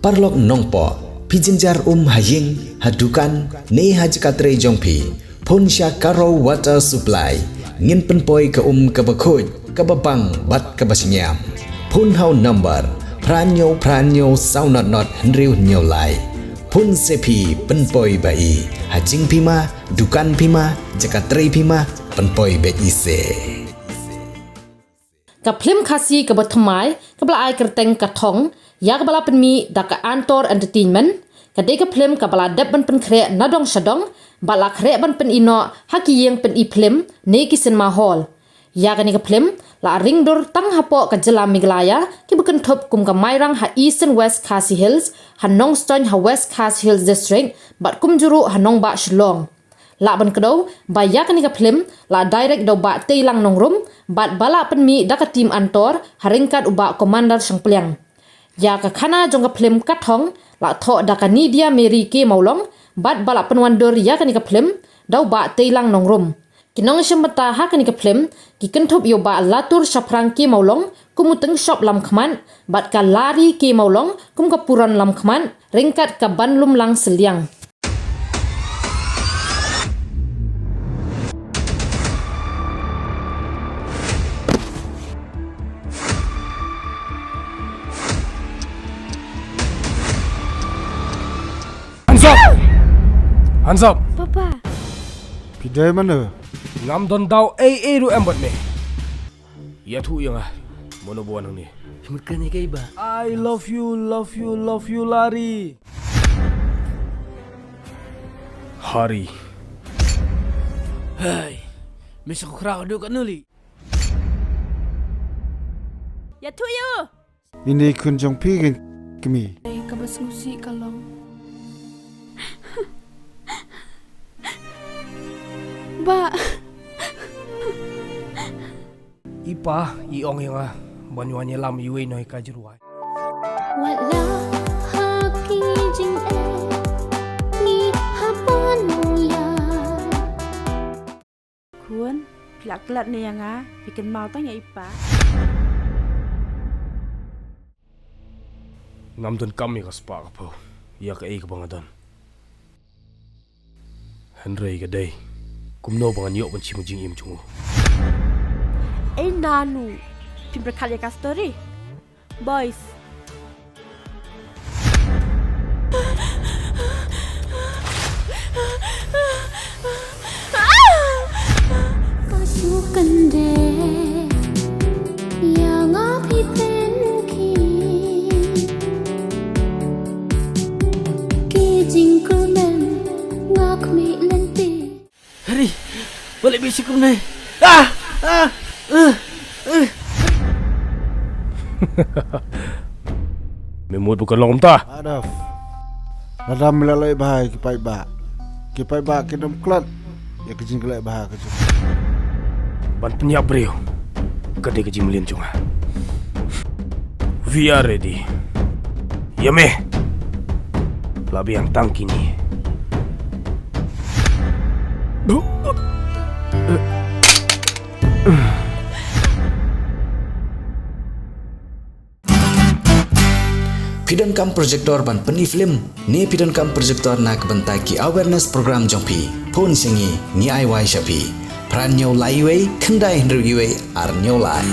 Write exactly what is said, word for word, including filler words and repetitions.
Paralok nongpoh, phi jynjar um ha ïing, ha dukan, ne ha jaka trei jong phi. Phone sha Karo Water Supply. Ngin pynpoi ka um kaba khuid, kaba bang, bad kaba shngiam. Phone ha u number phra hynñiew phra hynñiew saw not not hynriew hynñiew lai. Phone se phi pynpoi ba i. Ha jingphi ma, dukan phi ma, jaka trei phi ma, pynpoi beit i se. Ka phlim Khasi kaba thymmai, kaba la ai kyrteng Ka Thong, ïa kaba la pynmih da ka Antor Entertainment, ka dei ka phlim kaba la dep ban pynkhreh na dong sha dong, bad la khreh ban pyni noh ha ki ïing pyni phlim, ne ki cinema hall. Ïa kane ka phlim, la ring dur tang hapoh ka jylla Meghalaya, kiba kynthup kum ka Mairang ha Eastern West Khasi Hills, ha Nongstoiñ ha West Khasi Hills District, bad kumjuh ruh ha nongbah Shillong. Lah ban kdew ba ïa kane ka phlim la direct da u Bah Teilang Nongrum, bad ba la pynmih da ka team Antor ha ryngkat u Bah Commander Shangpliang. Ïa ka khana jong ka phlim Ka Thong la thoh da ka Nidia Mary K Mawlong, bad ba la pynwandur ïa kane ka phlim da u Bah Teilang Nongrum. Ki nongshim bynta ha kane ka phlim ki kynthup ïa u Bah Latur Shaphrang K Mawlong kum u Tyngshop Lamkhmat, bad ka Lari K Mawlong kum ka Puron Lamkhmat, ryngkat ka Banlumlang Sylliang. Hands up! Hands up! Papa. Phi dei mano? Ngam don daw ei ei ruh em bad me. Ïathuh ïa nga, mano ba wan hangne? Phi mut kane kaei ba? I love you, love you, love you, Lari. Hari. Hey, me sa khraw du ka nuli. Ïathuh ïa u. Ine i khun jong phi, ngin kmie. Kaba sngewsih ka long ba i pa i ong ïa nga ban wan ïalam iwei na i ka jingrwai. Wat la ha ki jingeh ngi hap ban ïa. Khun, phi la klet ne ïa nga, phi kynmaw tang ïa i pa. Ngam donkam ïa ka spah ka phew, ïa kaei kaba nga don. Hynrei ka dei kumno ba ngan ïoh ban shim ka jingim jong u. Ei nanu, phim pyrkhat ïa ka story. Boys. Ka shu kyndit ïa nga phi pynkhih. Ki jingkyrmen nga khmih lynti. Hari, balei phi shu kumne? Ah! Ah! Uh! Uh! Me mut ba ka long kumta? Adolf. Lada me la leh bha ïa ki paidbah, ki paidbah kin ym klet ïa ka jingkhlaiñ bha ka jong. Ban pynïap briew ka dei ka jingmlien jong nga. We are ready. Ïa me. La biang tang kine. Phi donkam projector ban pyni film, ne phi donkam projector na ka bynta ki awareness program jong phi? Phone sha ngi, ngi ai wai sha phi. Phra hynñiew lai wei, khyndai hynriew wei, ar hynñiew lai.